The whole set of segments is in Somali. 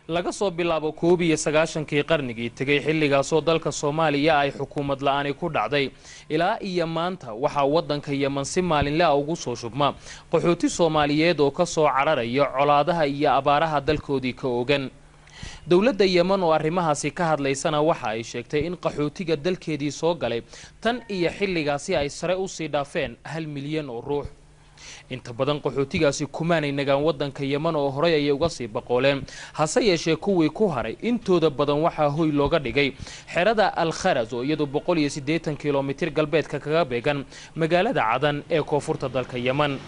Laga soo bilaabo 91-kii qarnigii tegay, xilligaasoo dalka Soomaaliya ay xukuumad la-aani ku dhacday, ilaa iyo maanta waxaa waddanka Yeman si maalinle ah ugu soo shubma qaxooti Soomaaliyeed oo ka soo cararaya colaadaha iyo abaaraha dalkoodii ka ogan. Dowladda Yeman oo arrimahaasi ka hadlaysana waxa ay sheegtay in qaxootiga dalkeedii soo galay tan iyo xilligaasi ay sare usii dhaafeen 1 milyan oo ruux. Inta badan qaxootigaasi kumaanay nagaan waddanka Yeman oo horey ayay uga sii baqooleen, hase yeeshee kuwii ku haray intooda badan waxaa hoy looga dhigay xerada Al Kharas oo iyadu 180 kilomitir galbeedka kaga beegan magaalada Cadan ee koonfurta dalka Yeman.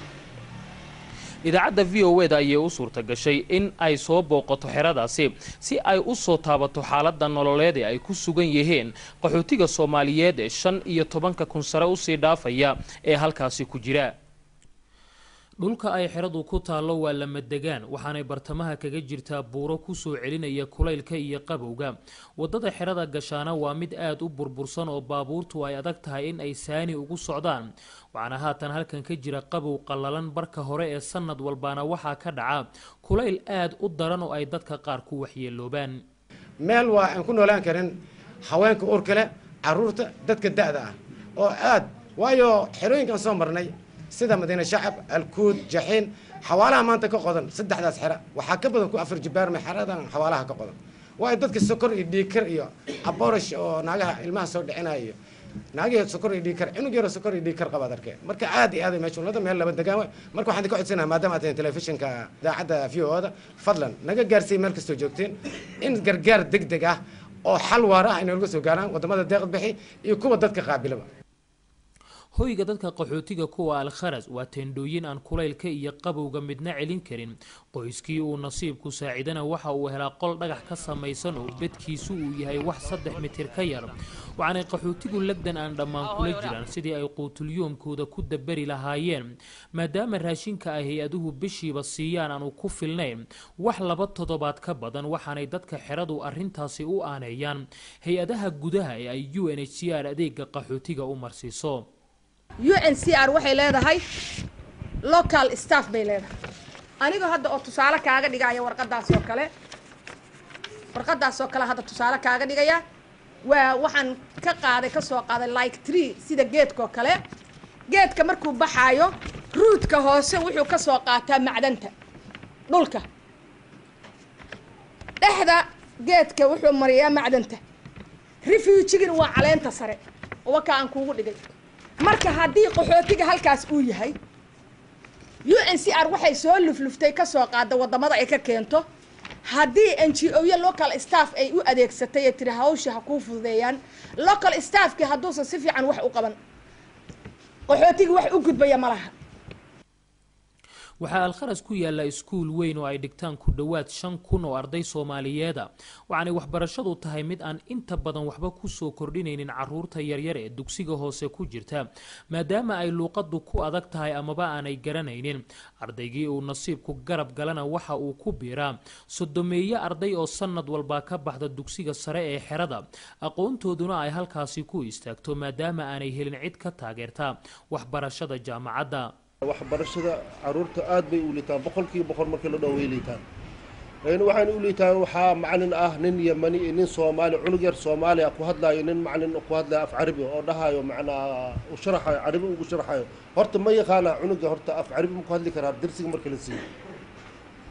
Idaacadda VOA da ayay u suurta gashay in ay soo booqato xeradaasi si ay u soo taabato xaaladda nololeed ee ay ku sugan yihiin qaxootiga Soomaaliyeed ee 15,000 sare usii dhaafaya ee halkaasi ku jira. Dhulka ay xeradu ku taallo waa lama degaan, waxaanay bartamaha kaga jirtaa buuro kusoo celinaya kulaylka iyo qabowga. Waddada xerada gashaana waa mid aada u burbursan oo baabuurtu ay adag tahay in ay saani ugu socdaan, waxaana haatan halkan ka jira qabow qallalan. Barka hore ee sanad walbaana waxaa ka dhaca kulayl aada u daran oo ay dadka qaar ku waxyeeloobaan. Meel waa aan ku noolaan karin haweenka uurka leh, caruurta, dadka da'da ah oo aad, waayo xerooyinkan soo marnay sida Madiina Shacab, Alkuud, Jaxiin, xawaalaha maanta ka qodan saddexdaas xera waxaa ka badan ku afar jibaarmay xeradan xawaalaha ka qodan, waayo dadka sokor iyo dhiigkar iyo aborash oo naagaha ilmaha soo dhicinaya iyo naagihii sokor iyo dhiigkar, cunug yaroo sokor iyo dhiigkar qabaad arkeen. Marka aad iyo aad meesha ulada meel laba degaan waay. Marka waxaan idinka codsanayaa, maadaama aad tihiin telefishinka idaacadda VOA da, fadlan naga gaarsiiya meel kastoo joogteen in gargaar deg deg ah oo xal waara ah inay laga soo gaaraan wadamada deeqad bixi iyo kuwa dadka qaabilaba. Hoyga dadka qaxootiga kuwa Al Kharas waa teendhooyin aan kulaylka iyo qabowga midna celin karin. Qoyskii uu nasiibku saacidana waxa uu helaa qol dhagax ka samaysan oo bedkiisu uu yahay wax 3 mitir ka yar, waxaanay qaxootigu lagdan aan dhammaan kula jiraan sidii ay quutulyoomkooda ku dabari lahaayeen, maadaama raashinka ay hay-aduhu bishiiba siiyaan aanu ku filnayn wax 2 toddobaad ka badan. Waxaanay dadka xeradu arrintaasi u aaneeyaan hay-adaha gudaha ee ay UNHCR adeega qaxootiga u marsiiso. UNCR waxay leedahay local staff bay leedahay. Aniga hadda oo tusaale kaaga dhigaya warqadaas oo kale, warqadaas oo kale hadda tusaale kaaga dhigaya, waa waxaan ka qaaday, kasoo qaaday like tree, sida geedka oo kale. Geedka markuu baxaayo, rootka hoose wuxuu kasoo qaataa macdanta dhulka dhexda. Geedka wuxuu mariyaa macdanta. Refugee-gina waa caleenta sare oo waka aan kuugu dhigay. Marka haddii qaxootiga halkaas uu yahay, UNCR waxay soo lufluftay, kasoo qaada wadamada ay ka keento. Haddii NGO ya local staff ay u adeegsatay ee tiri hawsha ha kuu fududeeyaan, local staffki hadduusan si fiican wax u qaban, qaxootigii wax u gudbaya ma laha. Waxaa Alkharas ku yaalla iskuul weyn oo ay dhigtaan ku dhowaad 5000 oo arday Soomaaliyeeda, waxaanay waxbarashadu tahay mid aan inta badan waxba kusoo kordhinaynin caruurta yaryar ee dugsiga hoose ku jirta, maadaama ay luuqadu ku adag tahay amaba aanay garanaynin. Ardaygii uu nasiibku garab galana waxa uu ku biiraa sodomeeye arday oo sanad walba ka baxda dugsiga sare ee xerada, aqoontooduna ay halkaasi ku istaagto, maadaama aanay helin cid ka taageerta waxbarashada jaamacadda. Waxbarashada caruurta aad bay u liitaan, 100% markii la dhaho way liitaan. Waxayna u liitaan, waxaa macalin ah nin Yemani iyo nin Soomaali, cunug yar Soomaaliya ku hadlaayo, nin macalin ku hadlayo af Carabi oo dhahayo, macnaa u sharaxayo, Carabi ugu sharaxayo. Horta ma yaqaanaa cunuga? Horta af Carabi ma ku hadli karaa? Darsiga markii la siiyo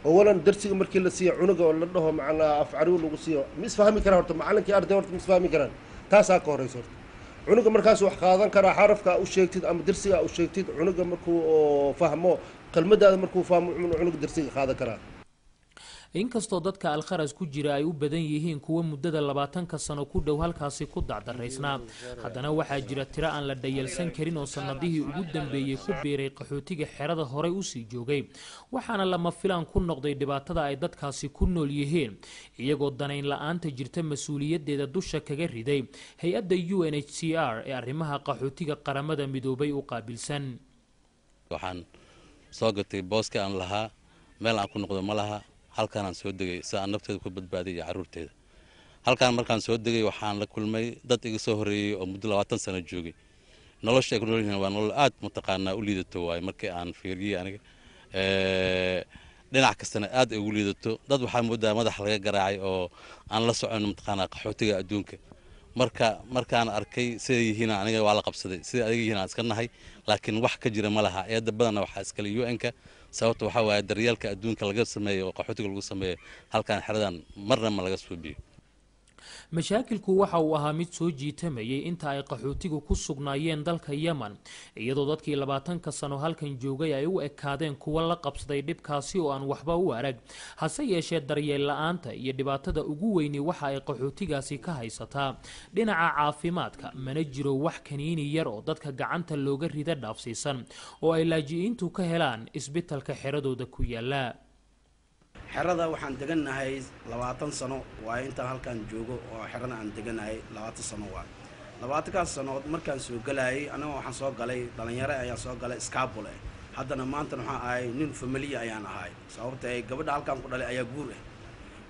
awalan, darsiga markii la siiyo cunuga oo la dhaho macnaa af Carabi lagu siiyo, ma isfahmi karaa? Horta macalinkii arday horta ma isfahmi karaan? Taasaa ka horeysa. Horta cunuga markaas wax qaadan karaa xarafka u sheegtid ama darsiga u sheegtid. Cunuga markuu fahmo kelmadaada, markuu fahmo, cunuga darsiga qaadan karaa. Inkastoo dadka Alkharas ku jira ay u badan yihiin kuwa muddada 20-ka sano ku dhow halkaasi ku dacdaraysnaa, haddana waxaa jira tiro aan la dhayalsan karin oo sanadihii ugu dambeeyey ku biiray qaxootiga xerada horey usii joogay, waxaana lama filaan ku noqday dhibaatada ay dadkaasi ku nool yihiin, iyagoo danayn la-aanta jirta mas-uuliyadeeda dusha kaga riday hay-adda UNHCR ee arrimaha qaxootiga Qaramada Midoobay u qaabilsan. Waxaan soo gatay booska aan lahaa, meel aan ku noqdo ma laha. Halkaanaan soo degay si aan nafteeda ku badbaadiy iyo carruurteeda. Halkaan markaan soo degay, waxaan la kulmay dad iga soo horreeyey oo muddo 20 sano joogay. Nolosha ay ku nool yihiin waa nolol aad mataqaanaa u liidato waaye. Markii aan fiiriyey aniga Dhinac kastana aad ay ugu liidato. Dad waxaa moodaa madaxa laga garaacay oo aan la socon, mataqaanaa, qaxootiga adduunka. Marka markaan arkay siday yihiin, aniga waa la qabsaday siday adiga yihiin aan iska nahay, laakiin wax ka jira ma laha. Eedda badanna waxaa iskale UN-ka. Sababta waxaa waaye daryeelka adduunka laga sameeyo oo qaxootiga lagu sameeyo halkan xeradan marna ma laga suubiyo. Mashaakilku waxa uu ahaa mid soo jiitamayay inta ay qaxootigu ku sugnaayeen dalka Yemen, iyadoo dadkii 20-ka sano halkan joogay ay u ekaadeen kuwo la qabsaday dhibkaasi oo aan waxba u arag. Hase yeeshee, daryeel la-aanta iyo dhibaatada ugu weyni waxa ay qaxootigaasi ka haysataa dhinaca caafimaadka. Mana jiro wax kaniini yar oo dadka gacanta looga rida dhaafsiisan oo ay laaji'iintu ka helaan isbitalka xeradooda ku yaala. Xerada waxaan degannahay 20 sano waayo. Intaan halkaan joogo oo xerada aan deganahay 20 sano waay. 20-kaas sanood markaan soo galayay, aniga waxaan soo galay dhalinyaro ayaan soo galay iskaabul eh. Haddana maantana waxaan ahay nin familiya ayaan ahay, sababta ay gabadha halkaan ku dhalay ayaa guur ah.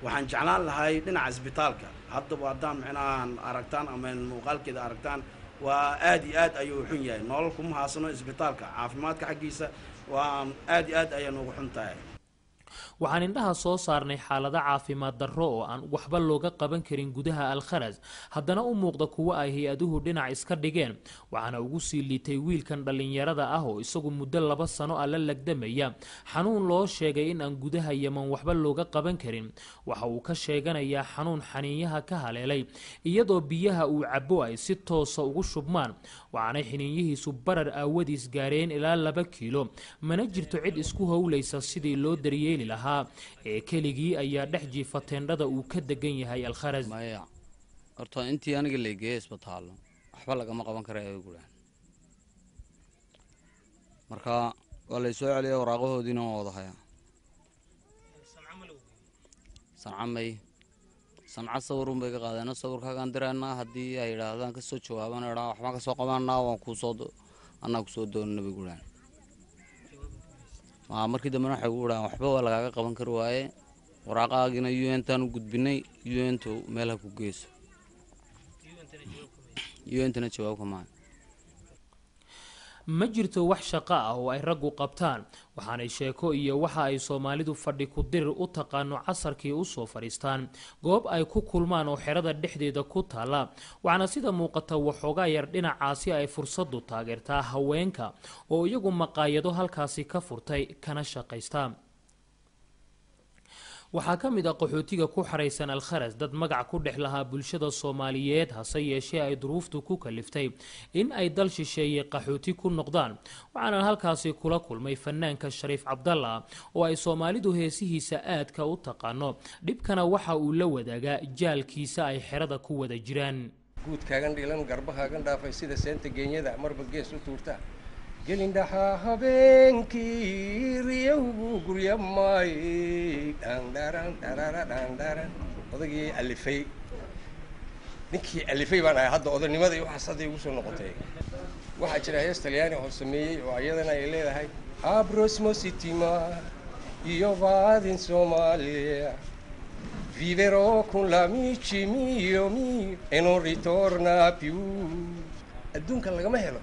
Waxaan jeclaan lahay dhinaca isbitaalka. Haddaba haddaan micnaha aragtaan ama muuqaalkeeda aragtaan, waa aad iyo aad ayuu xun yahay. Nolol kuma haasano isbitaalka. Caafimaadka xaggiisa waa aad iyo aad ayaa noogu xun tahay. Waxaan indhaha soo saarnay xaalado caafimaad darro oo aan waxba looga qaban karin gudaha Alkharas, haddana u muuqda kuwo ay hay-aduhu dhinac iska dhigeen. Waxaana ugu sii liitay wiilkan dhallinyarada ah oo isagu muddo 2 sano ah la lagdamaya xanuun loo sheegay in aan gudaha Yeman waxba looga qaban karin. Waxa uu ka sheeganayaa xanuun xaniinyaha ka haleelay, iyadoo biyaha uu cabo ay si toosa ugu shubmaan. Waxaanay xiniinyihiisu barar aawadiis gaareen ilaa 2 kiilo. Mana jirto cid isku howlaysa sidii loo daryeeli lahaa ee keligii ayaa dhex jiifa teendhada uu ka degan yahay Alkharas. Maya, horta intii aniga la geeyey isbitaallo waxba lagama qaban kara ay guraan. Marka waa lay soo celiyay, waraaqahoodiina waa wada hayaa. Sanca may, Sanca sawirun bay ka qaadeen. Sawirkaagaan diraynaa haddii ay yidhaahdaan kasoo jawaabaan, idhaa waxbaan kasoo qabanaa, waan kuusoo anaa kusoo doonana bay guraan. Markii dambena waxay gu idhahaan waxba waa lagaaga qaban kari waaye, waraaqahaagina UN-taan u gudbinay, UN-tu meel ha ku geyso. UN-tana jawaabka maaha. Ma jirto wax shaqo ah oo ay raggu qabtaan. Waxaanay sheeko iyo waxa ay Soomaalidu fadhi ku dirir u taqaano casarkii usoo fadhiistaan goob ay ku kulmaan oo xerada dhexdeeda ku taala. Waxaana sida muuqata waxoogaa yar dhinacaasi ay fursadu taageertaa haweenka oo iyagu maqaayado halkaasi ka furtay kana shaqaysta. Waxaa ka mid ah qaxootiga ku xaraysan Alkharas dad magac ku dhex lahaa bulshada Soomaaliyeed, hase yeeshee ay duruuftu ku kaliftay in ay dal shisheeye qaxooti ku noqdaan. Waxaana halkaasi kula kulmay fanaanka Shariif Cabdalla oo ay Soomaalidu heesihiisa aadka u taqaano. Dhibkana waxa uu la wadaagaa jaalkiisa ay xerada ku wada jiraan. Guudkaagan dhilan, garbahaagan dhaafay, sida seenta geenyada marba gees u tuurta, gelindhaxaa habeenkii riyowgu gurya maay dhandharan dharara dhandharan. Odagii alifay, ninkii alifay baan ahay. Hadda odanimada iyo waxaas hadda igu soo noqotay. Waxaa jira hees Talyaani oo sameeyey oo iyadana ay leedahay "La prossima settimana io vado in Somalia, vivrò con l'amici mio mio e non ritorna più." Adduunka lagama helo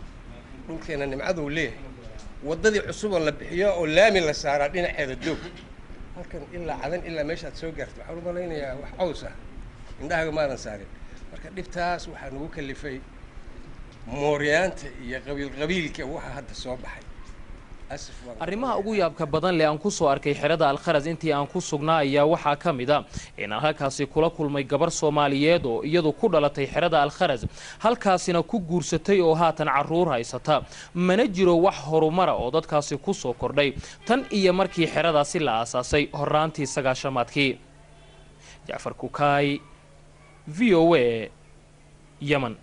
dhulkeena nimcaduu leeyahay. Waddadii cusub oo la bixiyo oo laami la saaraa dhinaceeda doog, halkan ilaa Cadan, ilaa meeshaad soo gaarto, waxaan u malaynayaa wax caws ah indhahaaga maadan saarin. Marka dhibtaas waxaa nagu kalifay mooryaanta iyo qabiil qabiilka waxa hadda soo baxay. Arrimaha ugu yaabka badan leh aan kusoo arkay xerada Alkharas intii aan ku sugnaa ayaa waxaa ka mid a inaan halkaasi kula kulmay gabar Soomaaliyeed oo iyadu ku dhalatay xerada Alkharas, halkaasina ku guursatay oo haatan caruur haysata. Mana jiro wax horumara oo dadkaasi kusoo kordhay tan iyo markii xeradaasi la aasaasay horaantii 90-aadkii. Jacfar Kukaay, VOA, Yemen.